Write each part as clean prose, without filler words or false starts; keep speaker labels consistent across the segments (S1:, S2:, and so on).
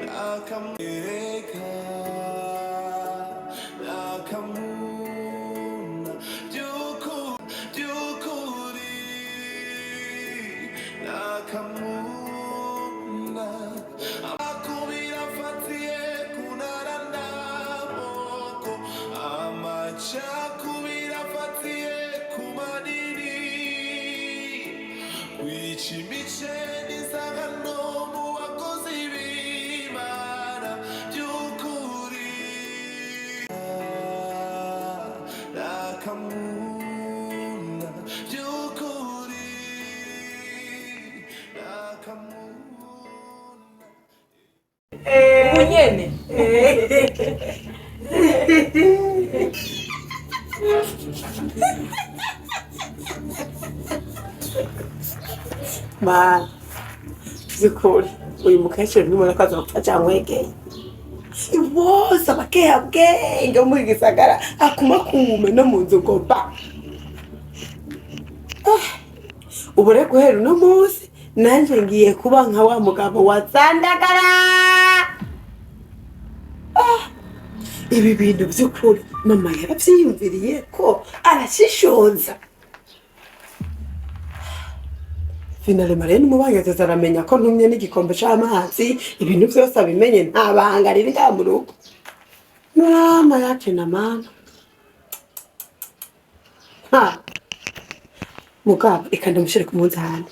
S1: Nakamwereka nakamuna by'ukuri nakamuna akubira afatiye kunara n'amoko amacakubiri afatiye ku madini kwica imice n'inzangano mu bakozi b'Imana by'ukuri nakamuna by'ukuri nakamuna.
S2: Ubu nyene.
S3: Mana, by'ukuri uyu mukecuru ntubona ko azopfa cankwegeye bose abakehabwenge bo muri gisagara akumakume no mu nzu ngo ba. Ubu rero guhera uno munsi nanje ngiye kuba nka wa mugabo wa Sandagara. Ibi bintu by'ukuri mama yaravyiyumviriye ko arashishoza. Finalement rero n'umubanyi azaza aramenya ko ntumye n'igikombe c'amazi, ibintu vyose abimenye, nta banga riri ngaha mu rugo. Mama yake na mama ha mugabo, reka ndamushire ku munzani,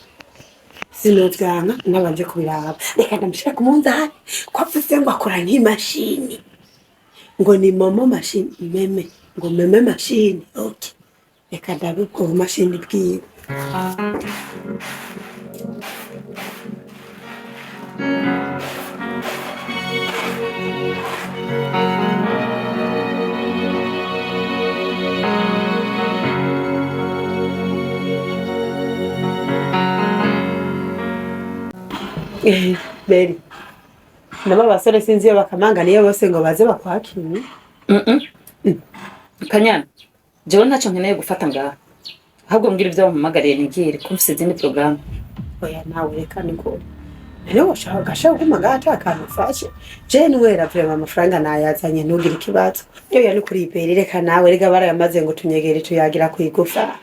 S3: sinovyanka nabanje kubiraba. Reka ndamushire ku munzani ko avuze ngo akora nk'imashini, ngo ni momo mashini meme, ngo meme mashini. Okay, reka ndabe ubwo bumashini bwiwe. Beri, nabo abasore sinzi iyo bakamanga niyo bose ngo baze bakwakire.
S2: Kanyana, jewe ntacyo nkeneye gufata ngaha, ahubwo mbwira ibyo wampamagariye nigire ko mfise izindi porogaramu.
S3: Oya nawe, reka nikore rero washaka gashaka kuguma ngaha ata kantu ufashe. Je nwera vraiment amafaranga nayazanye, ntugire ikibazo. Oya ni kuri Beri, reka nawe rega barayamaze ngo tunyegere tuyagira kwigufa.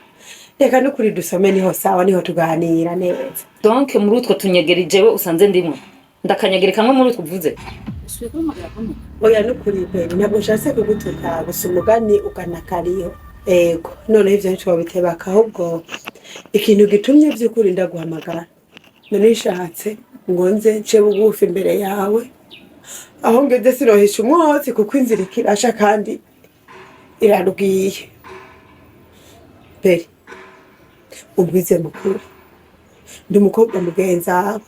S3: Reka nukuri dusome, niho sawa, niho tuganira neza.
S2: Donc muri utwo tunyegeri jewe usanze ndimwo, ndakanyegeri kamwe muri utwo uvuze usubiye kumpamagara kumwe.
S3: Oya nukuri Beri, ntabwo nshatse kugutuka, gusa umugani ugana kariyo. Ego, noneho ivyo ntitwobitebaka, ahubwo ikintu gitumye vy'ukuri ndaguhamagara, none nshatse ngo nze nce bugufi imbere yawe. Aho ngeze sinohisha umwotsi kuko inzira ikirasha kandi irarugiye. Beri, ubwize mukuru, ndi umukobwa mugenzawe,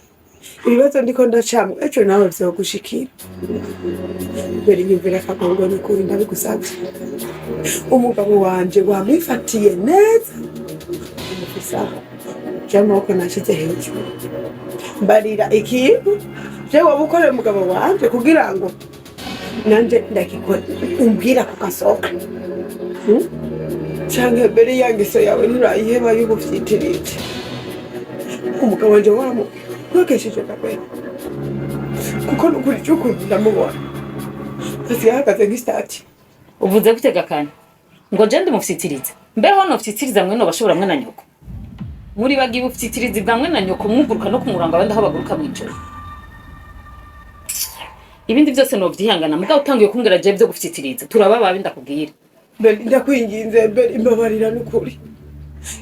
S3: ibibazo ndiko ndacamwo ejo nawe vyogushikira. Beri, nyumvira akagongo, nukuri ndabigusavye. Umugabo wanje wamwifatiye neza, umufisaho je amaboko nashize hejuru. Mbarira ikintu je waba ukorera umugabo wanje kugira ngo nanje ndagikora, umbwira ku gasoka. Canke mbere ya ngeso yawe nturayiheba y'ubufyitirije? Umugabo wanje waramukokesheje kabere, kuko nukuri ukuntu ndamubona asigaye ahagaze nk'isitati.
S2: Uvuze gute Gakanya? Ngo je ndimufyitirize? Mbeho nofyitiriza mwene bashobora mwe na nyoko? Muri bagiye ubufyitirizi bwa mwe na nyoko, mwuguruka no kumuranga abandi aho baguruka mw'ijoro. Ibindi byose novyihangana, mugabo utanguye kumbwira je vyo gufyitiriza, turaba babi, ndakubwira.
S3: Mbere ndakwinginze, mbere imbabarira, nukuri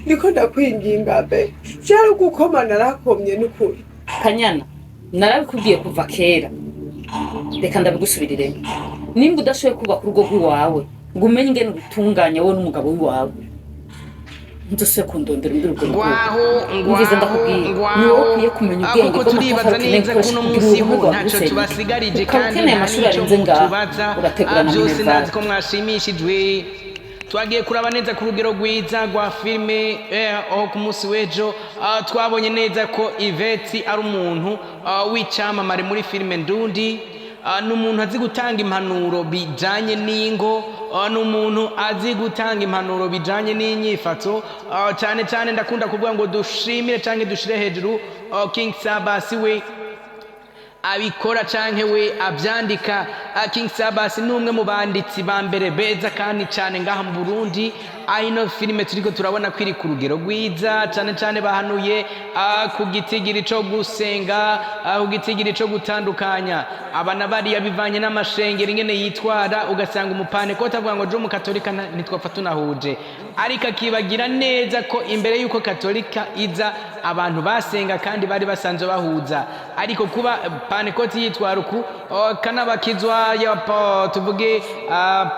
S3: niko ndakwinginga mbere cyari gukoma narakomye nukuri.
S2: Kanyana, narabikubwiye kuva kera, reka ndabigusubiriremo: nimba udashoboye kubaka urugo rw'iwawe ngo umenye ingene urutunganya wowe n'umugabo w'iwawe, ntuzosubire kundondera umbwira urwo rugo.
S4: Ngwaho.
S2: Umviza.
S4: Ngwaho.
S2: Ndakubwira, ni
S4: Ngwaho.
S2: wowe ukwiye kumenya ubwenge
S4: Kuko turibaza
S2: bw'amatafari ukeneye
S4: neza ko
S2: gukoresha
S4: uno
S2: kugira
S4: munsi
S2: urugo
S4: ho
S2: rwawe
S4: ntacyo
S2: rusenyuke,
S4: tubasigarije
S2: ukaba
S4: kandi
S2: ukeneye
S4: nta
S2: amashuri
S4: n'icyo
S2: arenze ngaha
S4: mutubaza.
S2: urategura na
S4: Byose
S2: minerval.
S4: ndazi ko mwashimishijwe. Twagiye kuraba neza ku rugero rwiza rwa filime aho ku munsi w'ejo twabonye neza ko Iveti ari umuntu w'icyamamare muri filime ndundi. Ni umuntu azi gutanga impanuro bijanye n'ingo, ni umuntu azi gutanga impanuro bijanye n'inyifato. Cyane cyane ndakunda kuvuga ngo dushimire cyangwa dushire hejuru King Sabasi we. Abikora canke we avyandika. King Sabas ni umwe mu banditsi ba mbere beza kandi cane ngaha mu Burundi. Aho ino filime turiko turabona ko iri ku rugero rwiza cane cane, bahanuye ku gitigiri co gusenga, ku gitigiri co gutandukanya abana bariya bivanye n'amashengero ingene yitwara. Ugasanga umupanekoti avuga ngo je umukatolika ntitwapfa tunahuje, ariko akibagira neza ko imbere y'uko katolika iza abantu basenga kandi bari basanzwe bahuza. Ariko kuba panekoti yitwara uku, kanabakizwa ya tuvuge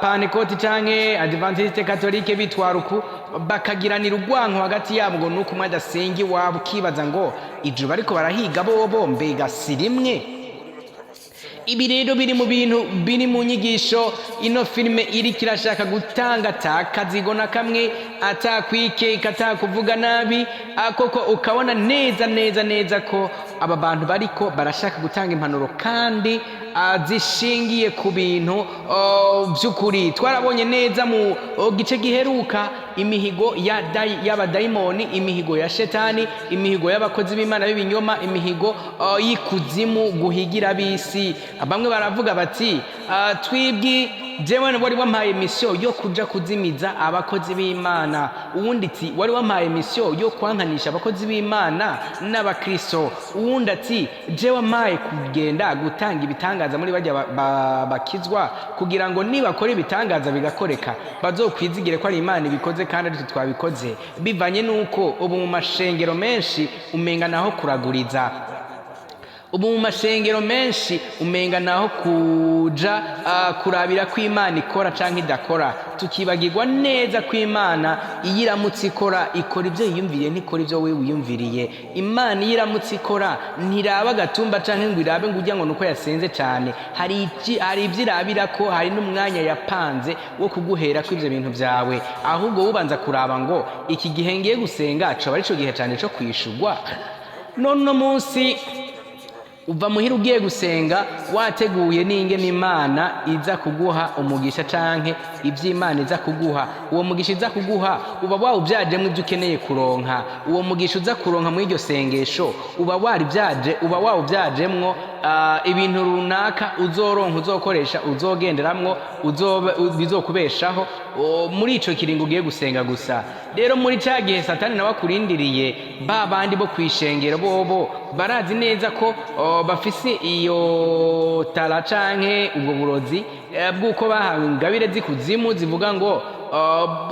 S4: panekoti canke adventiste, katolike bitwara uku, bakagiranira urwanko hagati yabo ngo nuko umwe adasenga iwabo, ukibaza ngo ijuru bariko barahiga bobo mbega si rimwe? Ibi rero biri mu bintu biri mu nyigisho ino filime iriko irashaka gutanga, atakazigo na kamwe, atakwikeka, atakuvuga nabi. Koko ukabona neza neza neza ko aba bantu bariko barashaka gutanga impanuro kandi zishingiye ku bintu vy'ukuri. Twarabonye neza mu gice giheruka imihigo y'abadayimoni, imihigo ya shetani, imihigo y'abakozi b'Imana b'ibinyoma, imihigo y'ikuzimu guhigira ab'isi. Bamwe baravuga bati twibwi jewe wari wampaye misiyo yo kuja kuzimiza abakozi b'Imana, uwundi ati wari wampaye misiyo yo kwankanisha abakozi b'Imana n'abakristo, uwundi ati jewe wampaye kugenda gutanga ibitangaza muri bajya bakizwa kugira ngo nibakora ibitangaza bigakoreka bazokwizigire ko ari Imana ibikoze kandi ari twe twabikoze, bivanye n'uko ubu mu mashengero menshi umenga naho kuraguriza, ubu mu mashengero menshi umenga naho kuja kurabira ko Imana ikora canke idakora, tukibagirwa neza ko Imana iyo iramutse ikora, ikora ibyo yiyumviriye, ntikora ibyo wewe wiyumviriye. Imana iyo iramutse ikora ntiraba agatumba canke ngo irabe ngo ujya ngo nuko yasenze cane. Hari ibyo irabira ko hari n'umwanya yapanze wo kuguhera ko ivyo bintu vyawe, ahubwo ubanza kuraba ngo iki gihe ngiye gusenga coba arico gihe cane co kwishurwa. None uno munsi uva muhira ugiye gusenga wateguye n'ingene Imana iza kuguha umugisha canke ivy'Imana iza kuguha. Uwo mugisha iza kuguha uba wawuvyajemwo ivyo ukeneye kuronka. Uwo mugisha uza kuronka muri iryo sengesho uba warivyaje, uba wawuvyajemwo ibintu runaka uzoronka, uzokoresha, uzogenderamwo, bizokubeshaho muri ico kiringo ugiye gusenga gusa. Rero muri ca gihe Satani nawe akurindiriye, ba bandi bo kwishengero bobo barazi neza ko bafise iyo tara canke ubwo burozi bw'uko bahawe ingabire z'ikuzimu zivuga ngo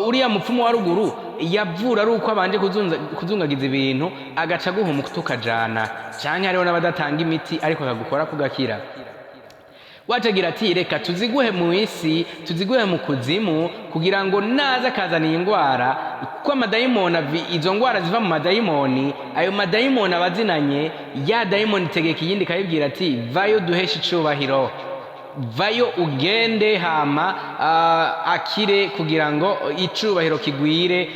S4: uriya mupfumu wa ruguru yavura ari uko abanje kuzungagiza ibintu, agaca aguha umuti ukajana, canke hariho n'abadatanga imiti ariko akagukora kugakira. Wacagira ati reka tuziguhe mu isi, tuziguhe mu kuzimu, kugira ngo naza akazana iyi ndwara, kuko amadayimoni izo ndwara ziva mu madayimoni, ayo madayimoni aba azinanye. Ya dayimoni itegeka iyindi ikayibwira ati vayo duheshe icubahiro, vayo ugende, hama akire kugira ngo icubahiro kigwire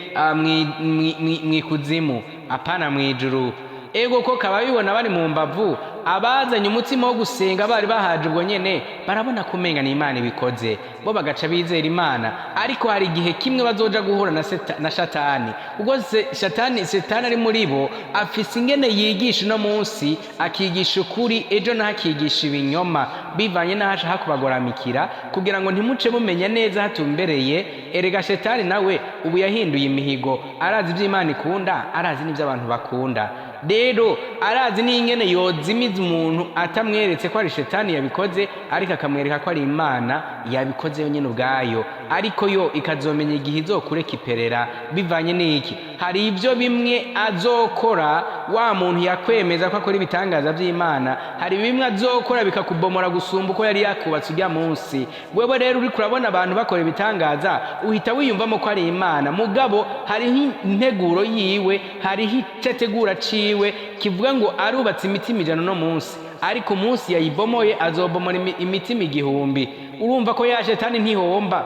S4: mw'ikuzimu, apana mw'ijuru. Ego ko kaba bibona bari mu mbavu, abazanye umutima wo gusenga bari bahaje ubwo nyene barabona kumenga ni Imana ibikoze, bo bagaca bizera Imana. Ariko hari igihe kimwe bazoja guhura na shatani, ubwo shetani ari muri bo afise ingene yigisha. Uno munsi akigisha ukuri, ejo naho akigisha ibinyoma, bivanye n'aho ashaka kubagoramikira kugira ngo ntimuce mumenya neza hatumbereye. Erega shetani nawe ubu yahinduye imihigo, arazi ibyo Imana ikunda, arazi n'ibyo abantu bakunda. Rero arazi n'ingene yozimiza umuntu atamweretse ko ari shetani yabikoze, ariko akamwereka ko ari Imana yabikoze yonyine ubwayo, ariko yo ikazomenya igihe izokureka iperera bivanye n'iki. Hari ibyo bimwe azokora wa muntu yakwemeza ko akora ibitangaza by'Imana, hari bimwe azokora bikakubomora gusumba uko yari yakubatse ujya munsi. Wewe rero uriko urabona abantu bakora ibitangaza, uhita wiyumvamo ko ari Imana, mugabo hariho integuro yiwe, hariho icyo ategura ciwe kivuga ngo arubatse imitima 100 no munsi, ariko umunsi yayibomoye azobomora imitima 1000. Urumva ko ya shetani ntihomba.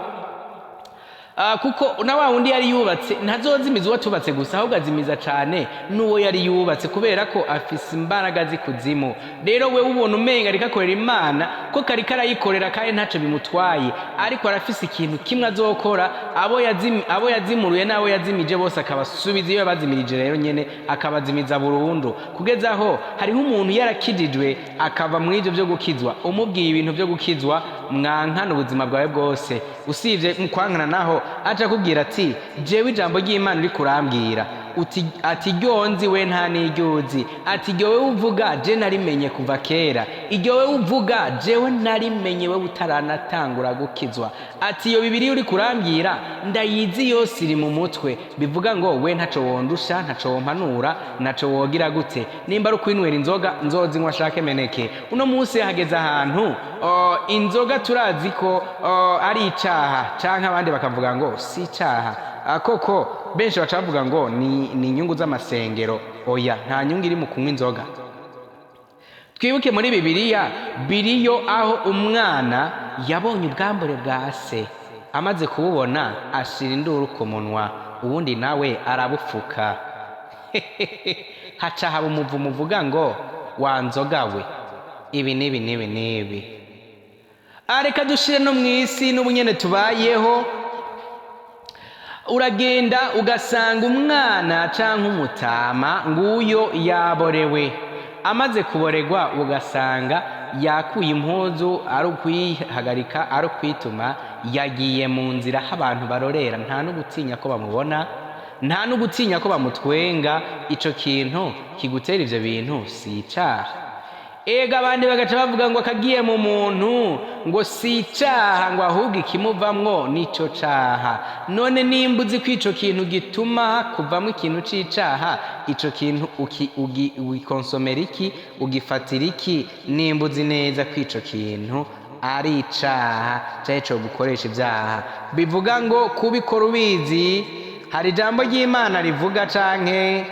S4: Kuko na wa wundi yari yubatse ntazozimiza uwo atubatse gusa, ahubwo azimiza cane n'uwo yari yubatse, kubera ko afise imbaraga z'ikuzimu. Rero wewe ubona umenga ariko akorera Imana, ko kariko arayikorera kandi ntaco bimutwaye, ariko arafise ikintu kimwe azokora: abo yazimuruye n'abo yazimije bose akabasubiza iyo yabazimirije. Rero nyene akabazimiza burundu, kugeza aho hariho umuntu yarakijijwe akava muri ivyo vyo gukizwa, umubwiye ibintu vyo gukizwa mwankana ubuzima bwawe bwose. Usibye mu kwankana, naho aca akubwira ati: "Jewe ijambo ry'Imana uri kurambwira uti ati ryo nzi, we nta n'iryo uzi." Ati: "Iryo wewe uvuga je narimenye kuva kera, iryo wewe uvuga jewe narimenye wewe utaranatangura gukizwa." Ati: "Iyo Bibiliya uri kurambwira ndayizi yose, iri mu mutwe." Bivuga ngo we ntaco wondusha, ntaco wompanura, ntaco wogira gute. Nimba ari ukwinywera inzoga, nzozinywa ashake meneke. Uno munsi hageze ahantu inzoga turazi ko ari icaha, canke abandi bakavuga ngo si icaha. Koko benshi baca bavuga ngo ni inyungu z'amasengero. Oya, nta nyungu iri mu kunywa inzoga. Twibuke muri Bibiliya biriyo aho umwana yabonye ubwambure bwa se, amaze kububona ashira induru ku munwa, uwundi nawe arabufuka, haca haba umuvumo uvuga ngo: "Wa nzoga we, ibi n'ibi n'ibi n'ibi." Reka dushire no mu isi n'ubunyene tubayeho. Uragenda ugasanga umwana canke umutama nguyo yaborewe, amaze kuboregwa ugasanga yakuye impuzu, ari ukwihagarika, ari ukwituma, yagiye mu nzira aho abantu barorera, nta no gutinya ko bamubona, nta no gutinya ko bamutwenga. Ico kintu kigutera ivyo bintu si icaha? Ega abandi bagaca bavuga ngo akagiye mu muntu ngo si icaha, ngo ahubwo ikimuvamwo nico caha. None nimba uzi ko ico kintu gituma kuvamwo ikintu c'icaha, ico kintu ugikonsomera iki, ugifatira iki, nimba uzi neza ko ico kintu ari icaha canke co gukoresha ivyaha? Bivuga ngo kubikora ubizi. Hari ijambo ry'Imana rivuga canke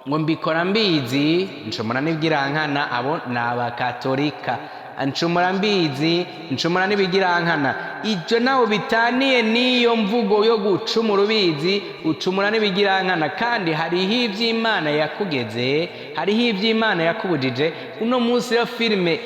S4: ngo mbikora mbizi, ncumura n'ibigirankana. Abo ni Abakatolika. Ncumura mbizi, ncumura n'ibigirankana. Ibyo nawe bitaniye n'iyo mvugo yo gucumura ubizi, ucumura n'ibigirankana. Kandi hariho iby'Imana yakugeze, hariho iby'Imana yakubujije. Uno munsi rero filime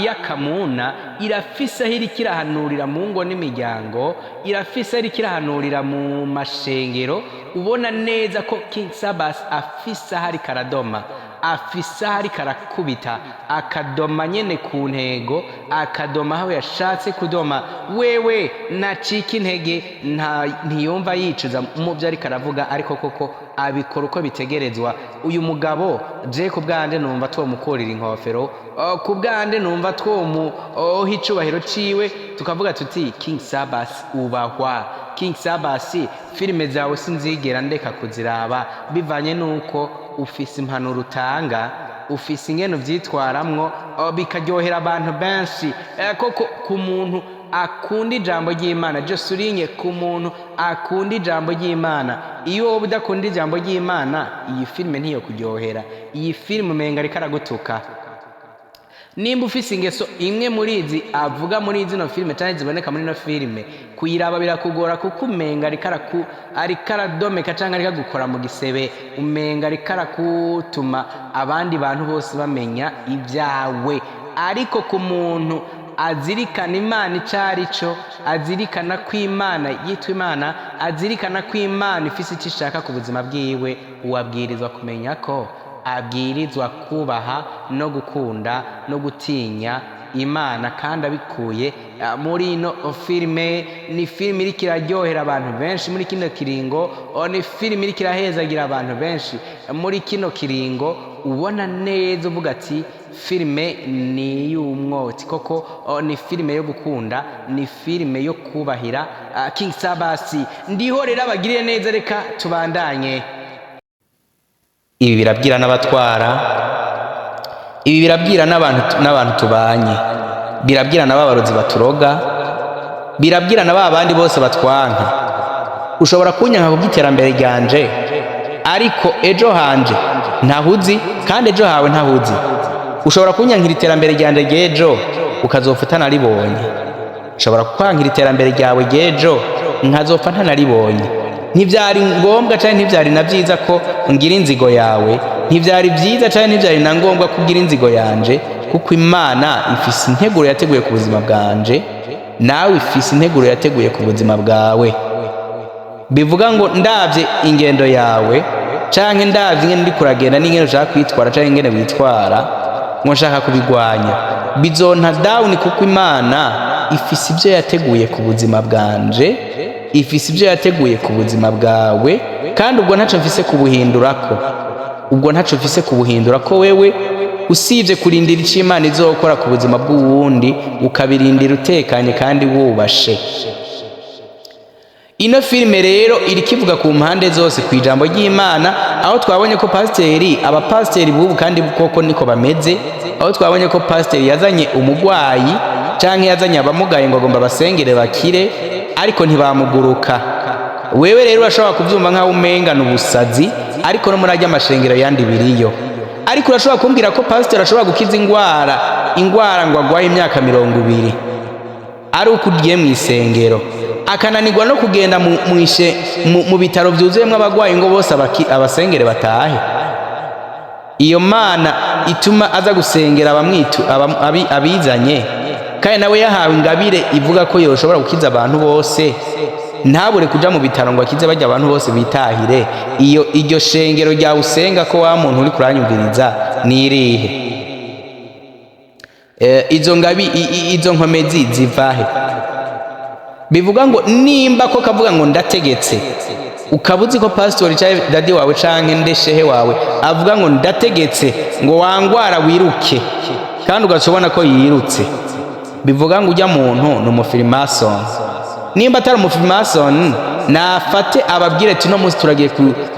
S4: y'Akamuna irafise aho iriko irahanurira mu ngo n'imiryango, irafise aho iriko irahanurira mu mashengero. Ubona neza ko King Sabas afise aho ariko aradoma, afise aho ariko arakubita, akadoma nyene ku ntego, akadoma aho yashatse kudoma. Wewe nacika intege, ntiyumva yicuza mu byo ariko aravuga, ariko koko abikora uko bitegerezwa. Uyu mugabo je ku bwanje numva twomukurira inkofero, ku bwanje numva twomuha icubahiro ciwe, tukavuga tuti: "King Sabas ubahwa." King Sabas, filime zawe sinzigera ndeka kuziraba, bivanye nuko ufise impanuro utanga, ufise ingene uvyitwaramwo, bikaryohera abantu benshi. Koko ku muntu akunda ijambo ry'Imana, je souligne, ku muntu akunda ijambo ry'Imana. Iyo wowe udakunda ijambo ry'Imana, iyi filime ntiyo kuryohera. Iyi filime umenga ariko aragutuka. Nimba ufise ingeso imwe muri izi avuga muri zino filime canke ziboneka muri ino filime, kuyiraba birakugora, kuko umenga ariko aradomeka canke ariko agukora mu gisebe, umenga ariko arakutuma abandi bantu bose bamenya ibyawe. Ariko ku muntu azirikana Imana ico ari cyo, azirikana ko Imana yitwa Imana, azirikana ko Imana ifise icyo ishaka ku buzima bwiwe, uwabwirizwa kumenya ko abwirizwa kubaha no gukunda no gutinya Imana. Kandi abikuye muri ino filime, ni filime iriko iraryohera abantu benshi muri kino kiringo, ni filime iriko irahezagira abantu benshi muri kino kiringo. Ubona neza uvuga ati: "Filime ni iy'umwotsi koko." Ni filime yo gukunda, ni filime yo kubahira King Sabasi. Ndiho rero abagiriye neza, reka tubandanye. Ibi birabwira n'abatwara, ibi birabwira n'abantu tubanye, birabwira na ba barozi baturoga, birabwira na ba bandi bose batwanka. Ushobora kunyanka kubw'iterambere ryanje, ariko ejo hanje ntahuzi, kandi ejo hawe ntahuzi. Ushobora kunyankira iterambere ryanje ry'ejo, ukazopfa utanaribonye. Nshobora kukwankira iterambere ryawe ry'ejo, nkazopfa ntanaribonye. Ntibyari ngombwa cyangwa ntibyari na byiza ko ngira inzigo yawe, ntibyari byiza cyangwa ntibyari na ngombwa ko ugira inzigo yanje, kuko Imana ifise integuro yateguye ku buzima bwanje, nawe ifise integuro yateguye ku buzima bwawe. Bivuga ngo ndabye ingendo yawe, canke ndavye ingene uriko uragenda n'ingene ushaka kwitwara canke ingene witwara, ngo nshaka kubigwanya, bizonta down, kuko Imana ifise ibyo yateguye ku buzima bwanje, ifise ibyo yateguye ku buzima bwawe, kandi ubwo ntaco mfise kubuhindurako, ubwo ntaco mfise kubuhindura ko wewe, usibye kurindira icyo Imana izokora ku buzima bw'uwundi, ukabirindira utekanye kandi wubashe. Ino filime rero iriko ivuga ku mpande zose ku ijambo ry'Imana, aho twabonye ko pasiteri, abapasiteri b'ubu kandi koko niko bameze, aho twabonye ko pasiteri yazanye umugwayi canke yazanye abamugaye ngo agomba basengere bakire, ariko ntibamuguruka. Wewe rero urashobora kuvyumva nk'aho umenga ni ubusazi, ariko no muri arya mashengero yandi biriyo. Ariko urashobora kumbwira ko pasiteri ashobora gukiza ingwara ngo agwaye imyaka 20, ari uko ugiye mu isengero, akananirwa no kugenda mu bitaro byuzuyemo abagwayi ngo bose abasengere batahe? Iyo Mana ituma aza gusengera abamwitu abizanye, kandi nawe yahawe ingabire ivuga ko yoshobora gukiza abantu bose, ntabure kuja mu bitaro ngo akize bajya abantu bose bitahire. Iyo iryo shengero ryawe usenga ko wa muntu uri kuranyumviriza nirihe? Izo ngabi izo nkomezi zivahe? Bivuga ngo nimba ko kavuga ngo ndategetse, ukaba uzi ko pasitori cyangwa daddy wawe canke ndeshehe wawe avuga ngo ndategetse ngo wangwara wiruke, kandi ugaca ubona ko yirutse, bivuga ngo ujya muntu ni umufirimasoni. Nimba atari umufirimasoni, nafate ababwire ati uno munsi turagiye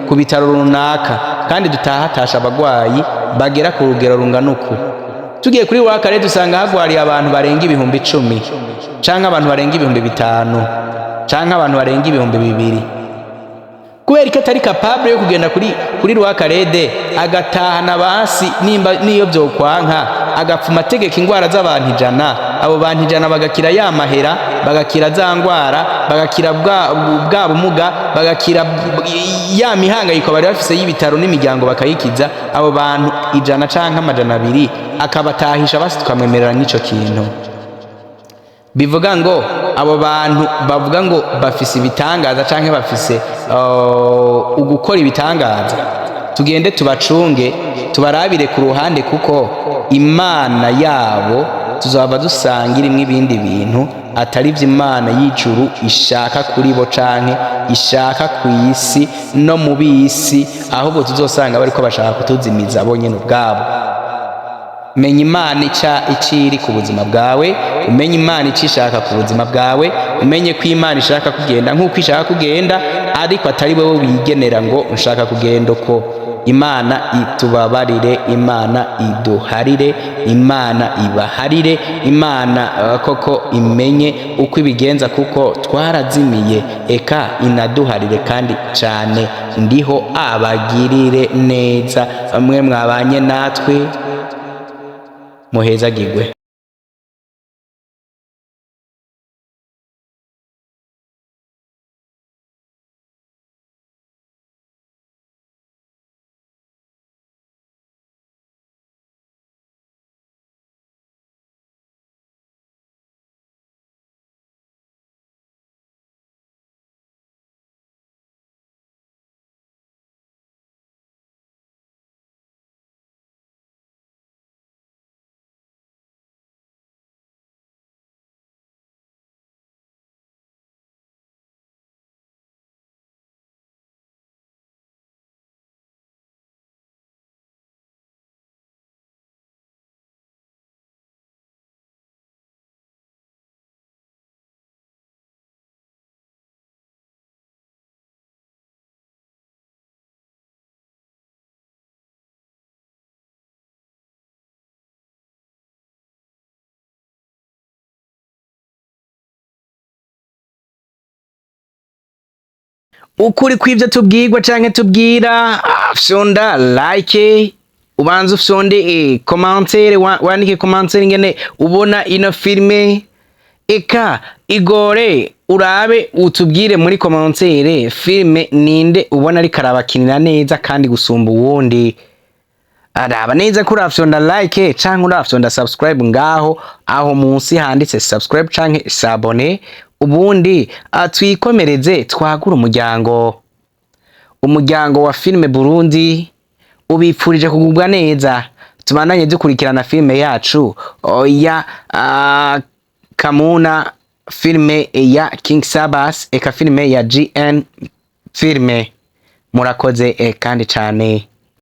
S4: ku bitaro runaka, kandi dutahatasha abagwayi bagera ku rugero rungana uku. Tugiye kuri wakare dusanga hagwariye abantu barenga 10,000, canke abantu barenga 5000, canke abantu barenga 2000. Kubera ko atari capable yo kugenda kuri rwakarede agatahana basi, nimba niyo vyokwanka agapfuma ategeka ingwara z'abantu 100, abo bantu 100 bagakira ya mahera, bagakira za ngwara, bagakira bwa bumuga, bagakira ya mihangayiko bari bafise y'ibitaro n'imiryango, bakayikiza abo bantu 100 canke 200, akabatahisha basi, tukamwemerera n'ico kintu. Bivuga ngo abo bantu bavuga ngo bafise ibitangaza canke bafise ugukora ibitangaza, tugende tubacunge, tubarabire ku ruhande, kuko Imana yabo tuzaba dusanga irimwo ibindi bintu atari ivyo Imana y'ijuru ishaka kuri bo canke ishaka ku isi no mu bisi, ahubwo tuzosanga bariko bashaka kutuzimiza bo nyene ubwabo. Menya Imana ica iciri ku buzima bwawe, umenye Imana ico ishaka ku buzima bwawe, umenye ko Imana ishaka kugenda nk'uko ishaka kugenda, ariko atari wewe wigenera ngo nshaka kugenda uko. Imana itubabarire, Imana iduharire, Imana ibaharire, Imana koko imenye uko ibigenza, kuko twarazimiye. Eka inaduharire kandi cane, ndiho abagirire neza. Bamwe mwabanye natwe, muhezagirwe. Ukuri kw'ivyo tubwirwa canke tubwira, fyonda like, ubanza ufyonde commentaire, wandike commentaire ingene ubona ino filme. Eka igore urabe utubwire muri commentaire filime ninde ubona ariko arabakinira neza kandi gusumba uwundi. Araba neza ko urafyonda like canke urafyonda subscribe ngaho aho munsi handitse subscribe canke s'abonner, ubundi twikomereze twagura umuryango, umuryango wa filime Burundi. Ubipfurije kugubwa neza. Tubandanye dukurikirana filime yacu ya Kamuna, filime ya King Sabas, eka filime ya GN filime. Murakoze kandi cane.